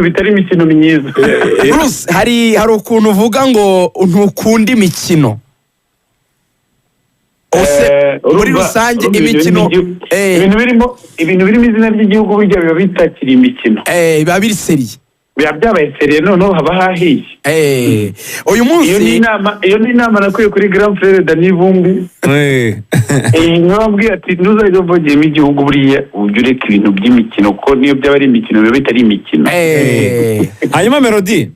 Bitari imikino myiza. Bruce, hari ukuntu uvuga ngo ntukunda imikino. Ose muri rusange Urumva ibintu imikino birimo ibintu birimo izina ry'igihugu burya biba bitakiri imikino. Biba biri sérieux. Biba byabaye sérieux, noneho haba hahiye. Uyu Iyo ni munsi inama, iyo ni inama nakuye kuri grand frère Dani Vumbi. Niwe wambwiye ati: "Ntuzajya uvogera igihugu, buriya ujye ureka ibintu by'imikino, kuko niyo byaba ari imikino biba bitari imikino." Hanyuma Melody,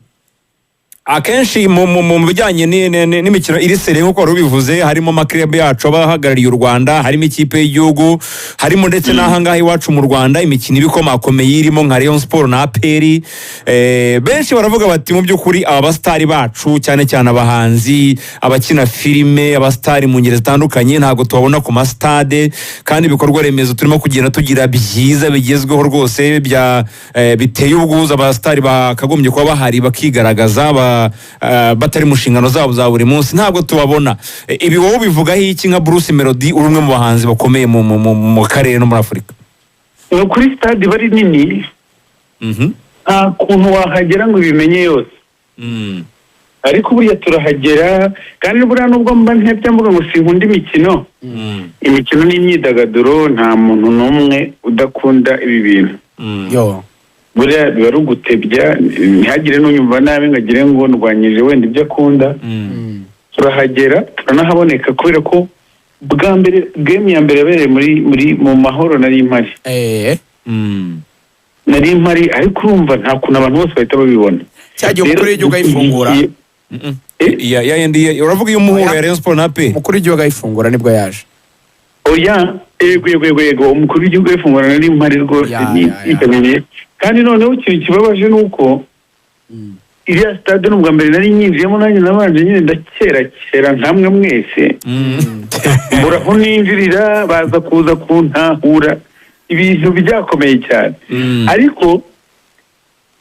akenshi mu bijyanye n'imikino iri sérieux nk'uko wari ubivuze, harimo ama club yacu aba ahagarariye u Rwanda, harimo ikipe y'igihugu, harimo ndetse n'ahangaha iwacu mu Rwanda imikino iba ikomakomeye irimo nka Rayon Sport na APR. Benshi baravuga bati: "Mu by'ukuri aba basitari bacu, cyane cyane abahanzi, abakina filime, abasitari mu ngeri zitandukanye, ntabwo tubabona ku masitade, kandi ibikorwa remezo turimo kugenda tugira byiza bigezweho rwose bya biteye ubwuzu, abasitari bakagombye kuba bahari bakigaragaza batari mu nshingano zabo za buri munsi, ntabwo tubabona." Ibi wowe ubivugaho iki nka Bruce Melody, uri umwe mu bahanzi bakomeye mu karere no muri Afurika? Ni ukuri, stade iba ari nini, nta kuntu wahagera ngo ubimenye yose. Ariko buriya turahagera, kandi buriya nubwo mba ntebya mvuga ngo sinkunda imikino, imikino n'imyidagaduro, nta muntu n'umwe udakunda ibi bintu. Yo. Buriya biba ari ugutebya, ntihagire n'unyumva nabi ngo agire ngo ndwanyije wenda ibyo akunda. Turahagera, turanahaboneka, kubera ko bwa mbere game ya mbere yabereye muri mu Mahoro nari mpari. Nari mpari, ariko urumva nta kuntu abantu bose bahita babibona. Cya gihe umukuru Rero, w'igihugu ayifungura. Ya yindi uravuga, iyo umuhuro ya Rayon Sport na APR? Umukuru w'igihugu ayifungura nibwo yaje. Oya, yego, umukuru w'igihugu yafungura nari mpari rwose. Ya. Nitabiriye. Kandi noneho ikintu kibabaje ni uko iriya stade ni ubwa mbere nari nyinjiyemo. Nanjye nabanje nyine ndakerakera nkamwe mwese, mbura aho ninjirira, baza kuza kuntahura ibintu byakomeye cyane. Ariko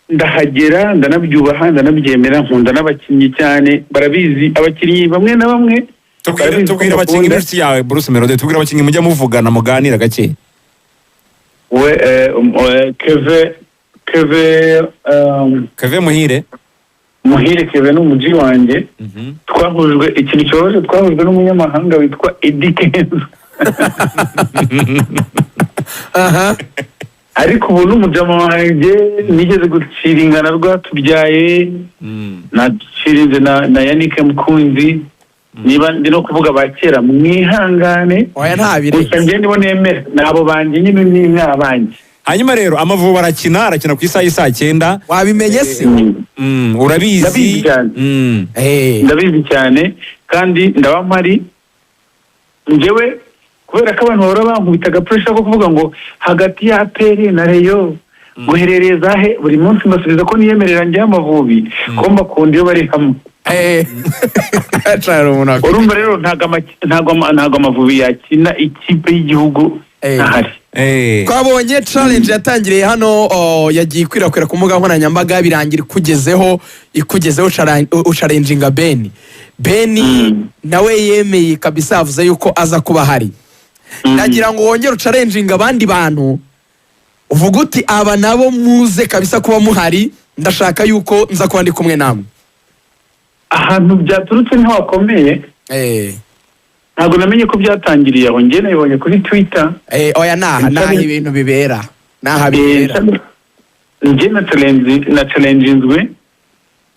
ndahagera, ndanabyubaha, ndanabyemera, nkunda n'abakinnyi cyane, barabizi abakinnyi bamwe na bamwe. Tubwire. Barabizi ko Tubwire abakinnyi mbakunda. b'inshuti yawe, Bruce Melody, tubwire abakinnyi mujya muvugana, muganira gake. We Keve Keve Muhire. Muhire Keve ni umuji wanjye. Twahujwe, ikintu kibabaje, twahujwe n'umunyamahanga witwa Eddy Kenzo. Ariko ubu ni umujama wanjye, nigeze guciringana Rwatubyaye, nacirinze na Yannick Mukunzi. Niba ndi no kuvuga ba kera, mwihangane. Oya, nta Gusa birenze. njye nibo nemera, ni abo banjye nyine, ni abanjye. Hanyuma rero Amavubi arakina ku isaha y'isaa 9. Wabimenye se? Urabizi? Ndabizi cyane. Ndabizi cyane kandi ndaba mpari njyewe, kubera ko abantu bahora bankubita pressure ko kuvuga ngo hagati ya APR na Rayon guherereye zahe, buri munsi mbasubiza ko niyemerera njyewe Amavubi, ko mbakunda iyo bari hamwe. Cara umuntu Urumva rero ntabwo Amavubi yakina ikipe y'igihugu ntahari. Twabonye challenge yatangiriye hano, oh, yagiye ikwirakwira ku mbuga nkoranyambaga, birangira ikugezeho uchallenginga Beni. Nawe yemeye kabisa, yavuze yuko aza kuba ahari. Nagira ngo wongere uchallenginga abandi bantu, uvuga uti: "Aba nabo muze kabisa kuba muhari, ndashaka yuko nza kuba ndi kumwe namwe." Ahantu byaturutse ntiwakomeye. Ntabwo namenye ko byatangiriye aho, njye nabibonye kuri Twitter. Oya, naha ibintu bibera, naha bibera. Njye na challenginzwe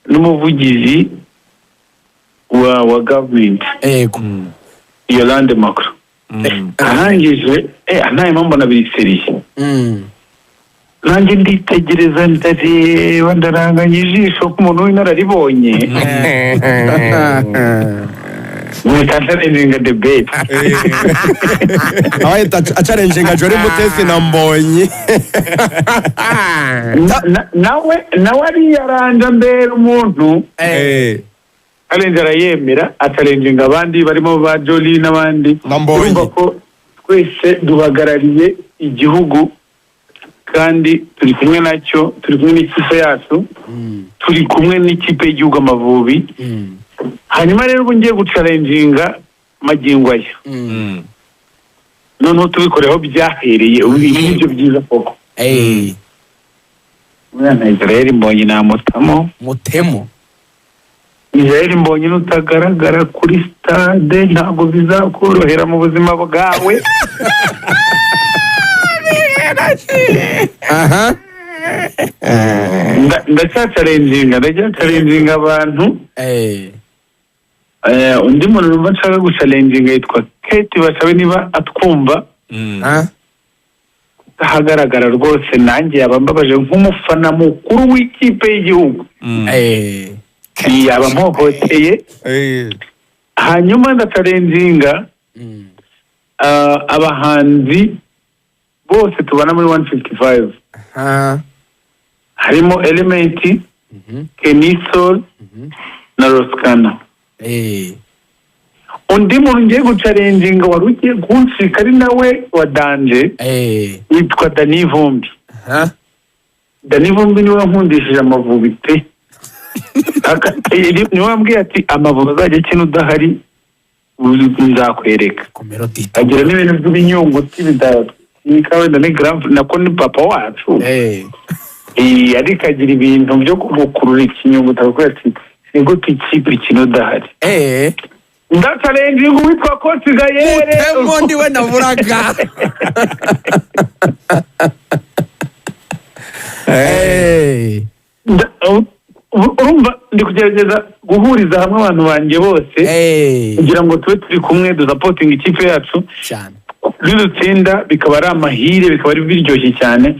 n'umuvugizi wa government, Yolande Makolo. Arangije nta mbona biri sérieux. Nanjye nditegereza, ndareba, ndaranganya ijisho k'umuntu w'inararibonye, mpita nchallenginga The Ben. Ahita achallenginga Jolly Mutesi na Mbonyi. Nawe ariyaranja mbere umuntu arenze arayemera, achallenginga abandi barimo ba Jolly n'abandi. Na Mbonyi. Urumva ko twese duhagarariye igihugu kandi turi kumwe nacyo, turi kumwe n'ikipe yacu, turi kumwe n'ikipe y'igihugu Amavubi. Hanyuma rero ubu ngiye guchallenginga magingo aya, noneho tubikoreho byahereye ubu, ibi nibyo byiza koko. Umwana Israel Mbonyi namutamo. Mutemo. Israel Mbonyi, nutagaragara kuri stade ntabwo bizakorohera mu buzima bwawe. Aha. Ndacyacarenginga abantu. Undi muntu numva nshaka gucarenginga yitwa Kate Bashabe, niba atwumva. Ah. Ahagaragara rwose nanjye yaba mbabaje nk'umufana mukuru w'ikipe y'igihugu. Yaba mpohoteye. Hanyuma ndacarenginga abahanzi bose tubana muri 155. Aha. Harimo Element, Kenny Sol na Roskana. Undi muntu ngiye gucarenginga wari ugiye kuncika ari nawe wa danje witwa Dani Vumbi. Aha. Dani Vumbi niwe wankundishije Amavubi pe. Niwe wambwiye ati: "Amavubi azajya akina udahari nzakwereka." Ku Melody. Agira n'ibintu by'ibinyunguti bidatwika, wenda ni grand, nako ni papa wacu. Ariko agira ibintu byo kumukurura ikinyunguti, akavuga ati: "Ni gute ikipe ikina udahari?" Ndacarenginga uwitwa Coach Gael. Mutemo, niwe naburaga. Urumva ndi kugerageza guhuriza hamwe abantu banjye bose kugira ngo tube turi kumwe dusapotinga ikipe yacu. Cyane. Nidutsinda bikaba ari amahire, bikaba ari biryoshye cyane.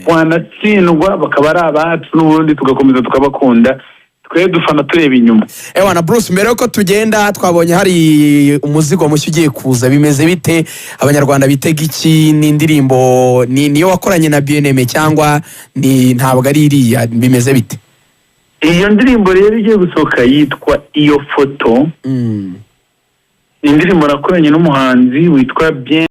Wanatsindwa bakaba ari abacu n'ubundi, tugakomeza tukabakunda. Twe dufana tureba inyuma. Ewana Bruce, mbere yuko tugenda, twabonye hari umuzigo mushya ugiye kuza. Bimeze bite? Abanyarwanda bitega iki? Ni indirimbo ni niyo wakoranye na Bien-Aimé cyangwa ni ntabwo ari iriya? Bimeze bite? Iyo ndirimbo rero igiye gusohoka yitwa "Iyo Foto". Ni indirimbo nakoranye n'umuhanzi witwa Bien.